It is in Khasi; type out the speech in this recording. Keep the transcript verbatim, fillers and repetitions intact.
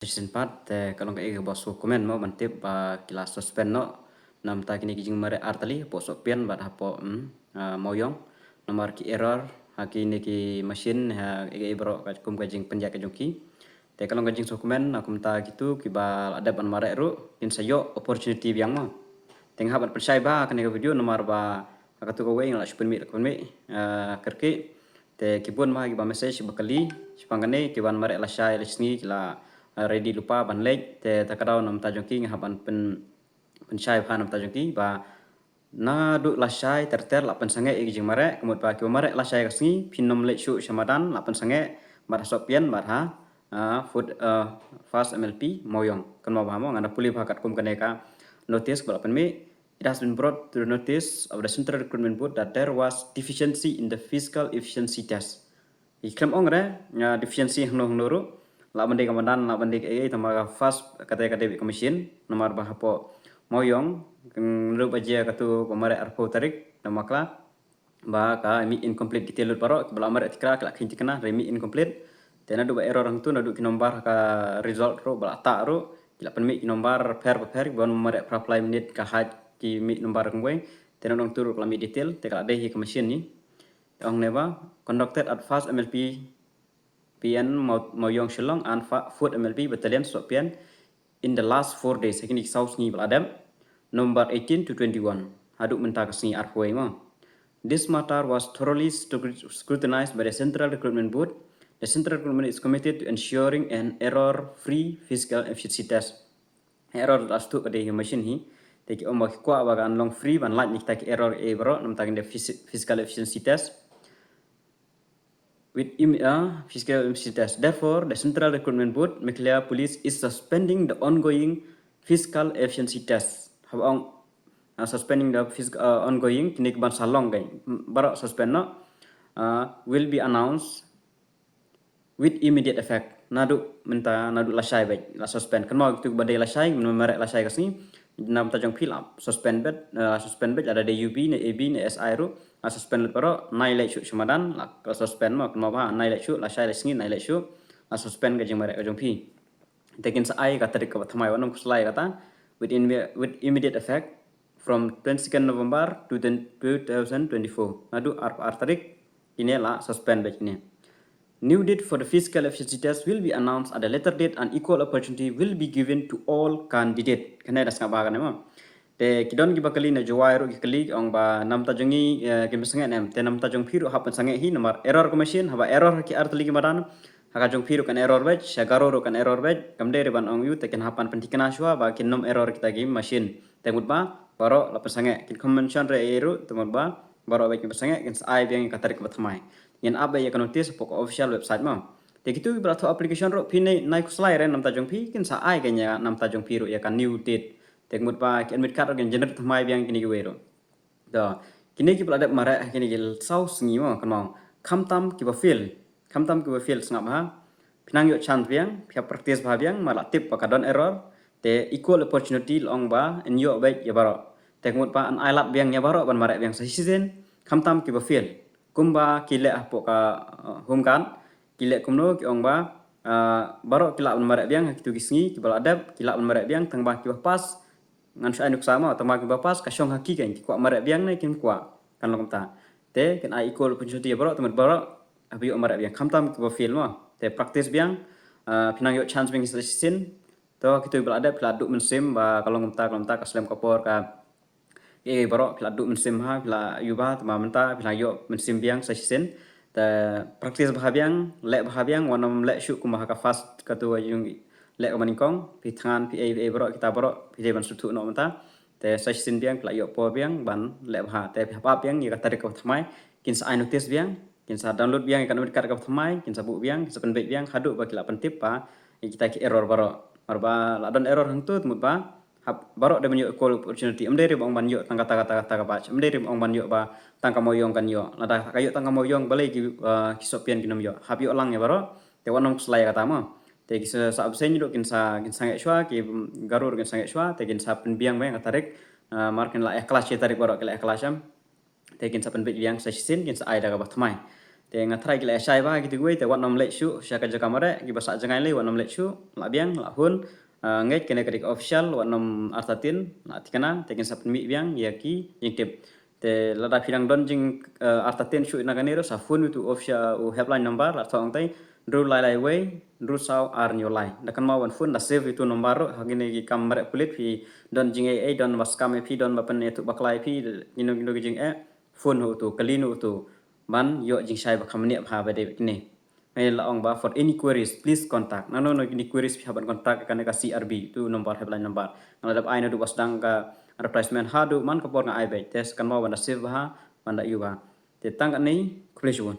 Shisien pat te ka long kaei kaba sngewkmen mo ban tip ba ki la suspend noh namar kine ki jingmareh artylli hapoh Sohpian bad hapoh, mm, ah, Mawiong. Namar ki error ha kine ki machine, ha kaei baroh ka kum ka jingpynjot ka jong ki. Te ka long ka jingsngewkmen, ah, kumta kito kiba la dep ban mareh ruh kin sa ïoh opportunity biang mo. Te nga hap ban pynshai bha kane ka video namar ba ha kato kawei nga la shu pynmih, la pynmih, ah, kyrkieh. Te ki bun bha kiba message ba kylli shaphang kane, kiban mareh lashai lashisngi ki la, ah, ready lypa ban leit. Te ta ka daw namar jong ki nga hap ban pyn, pynshai bha namar jong ki ba naduh lashai ter ter la pynsangeh ïa ki jingmareh, ka mut ba kiba mareh lashai ka sngi phin ym leit shuh sha madan, la pynsangeh bad ha Sohpian bad ha, ah, Food, ah, Fast M L P Mawiong. Kynmaw bha mo, ngan da pule bha katkum kane ka notice ba la pynmih. It has been brought to the notice of the Central Recruitment Board that there was deficiency in the physical efficiency test. Ki khlem ong re, ah, deficiency hangno hangno ruh. Lah ban dei ka madan, lah ban dei kaei, tangba ka fast kata ka dei beit ka machine. Namar ba hapoh Mawiong, kan ruh ba jia kato ba mareh arphew tarik, namar kala ba ka mih incomplete ki detail lut baroh, kiba la mareh tikra ki la kheiñ thikna, re mih incomplete. Te naduh ba error hangto, naduh ki number ha ka result ruh ba la tah ruh, ki la pynmih ki number pher ba pher, kiban mareh phra phlai minit ka hait ki mih number kumwei. Te naduh hangto ruh ka la mih detail, te ka la dei hi ka machine ni. Ong ne ba, conducted at Fast M L P P N Maw-, Mawiong Shillong and Fa-, Food M L P Battalion Sohpian in the last four days, ha kine ki saw sngi ba la dep, November eighteen to twenty-one, haduh mynta ka sngi arphew wei mo. This matter was thoroughly scru-, scrutinized by the Central Recruitment Board. The Central Recruitment is committed to ensuring an error-free physical efficiency test. Error la sdang ka dei hi machine hi. Te ki ong ba ki kwah ba kan long free ban lait na kita ki error ei baroh namar kane phys-, physical efficiency test. With im-, ah, physical efficiency test. Therefore, the Central Recruitment Board, Meghalaya Police is suspending the ongoing physical efficiency test. Haba ong, ah, suspending the phys-, ah, ongoing, kine kiban sa long kai. Baroh suspend noh, ah, will be announced with immediate effect. Naduh mynta, naduh lashai beit la suspend. Kynmaw kito kiba dei lashai, mynta mareh lashai ka sngi, namar jong phi la suspend beit, eh, suspend beit, lada dei U B ne A B ne S I ruh la suspend lut baroh, nai leit shuh sha madan, la suspend mo, kynmaw bha, nai leit shuh, lashai lashisngi nai leit shuh, la suspend ka jingmareh ka jong phi. Te kin sa ai ka tarik kaba thymmai, wat nym khuslai kata, with in-, with immediate effect from twenty-second November to the two thousand twenty-four. Naduh arphew ar tarik, kine la suspend beit kine. New date for the physical efficiency test will be announced at a later date and equal opportunity will be given to all candidate. Kane da sngap bha kane mo. Te ki don kiba kylli na Jowai ruh ki kylli, ki ong ba namar jong ngi, eh, kim pynsangeh ne em, te namar jong phi ruh hap pynsangeh hi, namar error ka machine, haba error ha ki artylli ki madan, ha ka jong phi ruh kan error beit, sha Garo ruh kan error beit, kam dei re ban ong ïa u, te kin hap ban pynthikna shuwa ba kin nym error kita ki machine. Te mut ba baroh la pynsangeh, kin kham mention re ei ruh, te mut ba baroh beit kin pynsangeh, kin sa ai biang ïa ka tarik kaba thymmai. Ngin ap beit ïa ka notice hapoh ka official website mo. Te kito kiba la thoh application ruh, phi nai, nai khuslai re namar jong phi, kin sa ai kein ïa namar jong phi ruh ïa ka new date. Te mut ba ki admit card ruh kin generate thymmai biang kine kiwei ruh. To, kine kiba la dep mareh ha kine ki saw sngi mo, kynmaw. Khamtam kiba fail. Khamtam kiba fail sngap bha. Phi nang ïoh chance biang, phi hap practice bha biang, namar la tip ba ka don error. Te equal opportunity la ong ba yn ïoh beit ïa baroh. Te mut ba yn ai lad biang ïa baroh ban mareh biang sa shisien. Khamtam kiba fail. Kumba ki leh hapoh ka, uh, Home Guard, ki leh kumno, ki ong ba, uh, baroh ki lah ban mareh biang ha kito ki sngi kiba la dep, ki lah ban mareh biang, tangba kiba pass, ngan shu ai nuksa mo, tangba kiba pass ka shong ha ki kein, ki kwah mareh biang ne kim kwah, kan long kumta. Te kin ai equal opportunity ïa baroh, te mut baroh hap ïoh mareh biang, khamtam kiba fail mo. Te practice biang, ah, phi nang ïoh chance biang sa shisien. To kito ba la dep phi la duh mynsiem ba ka long kumta, ka long kumta, ka slem ka por, ka, eh, baroh phi la duh mynsiem ha, phi la ïoh ba, tangba mynta phi la ïoh mynsiem biang sa shisien. Te practice bha biang, leh bha biang, wat nym leh shuh kumba ha ka first, kato ïung leh ka manyngkong, phi thngan, phi ei, phi ei baroh, kita baroh phi dei ban sngewthuh noh mynta. Te sa shisien biang, phi la ïoh por biang ban leh bha. Te phi hap ap biang ïa ka tarik kaba thymmai, kin sa ai notice biang, kin sa download biang ïa ka admit card kaba thymmai, kin sa buh biang, kin sa pynbeit biang haduh ba ki la pyntip ba ïa kita ki error baroh. Namar ba la don error hangto, te mut ba hap baroh dei ban ïoh equal opportunity. Ym dei re ba ong ban ïoh tang kata, kata, kata ka batch. Ym dei re ba ong ban ïoh ba tang ka Mawiong kan ïoh. Lada ka ïoh tang ka Mawiong, balei ki, ah, ki Sohpian kin ym ïoh. Hap ïoh lang ïa baroh. Te wat nym khuslai kata mo. Te ki sa, sa absent ruh kin sa, kin sangeh shuwa, ki, mm, Garo ruh kin sangeh shuwa, te kin sa pynbiang biang ka tarik, ah, namar kin la ïa clash ïa tarik baroh, kin la ïa clash em. Te kin sa pynbeit biang sa shisien, kin sa ai da kaba thymmai. Te nga try ki la shai bha ki tu wei, te wat nym leit shuh sha ka jaka mareh, kiba sah jngai lei wat nym leit shuh, lah biang, lah hun. Ah, ngeit kane ka dei ka official, wat nym artatien, lah thikna, te kin sa pynmih biang ïa ki jingtip. Te lada phi dang don jing, eh, artatien shuh na kane ruh, sa phone ïa utu official, u helpline number, la thoh hangtai, hynriew lai lai wei, hynriew saw ar hynñiew lai. Da kynmaw ban phone, da save ïa utu number ruh, ha kine ki kam mareh pulit, phi don jingeh eh, don ba scam eh phi, don ba pynïathuh bakla ïa phi, kino kino ki jingeh, phone ha utu, kylli na utu ban ïoh jingshai ba kham bniah bha ba dei kine. Nga la ong ba, for any queries, please contact. Nangno nangno ki queries phi hap ban contact kane ka C R B, utu number, helpline number. Nga la dep ai naduh ba sdang ka advertisement haduh man ka por nga ai beit. Te sa kynmaw ban da save bha, ban da ïoh bha. Te tang katne, khublei shibun.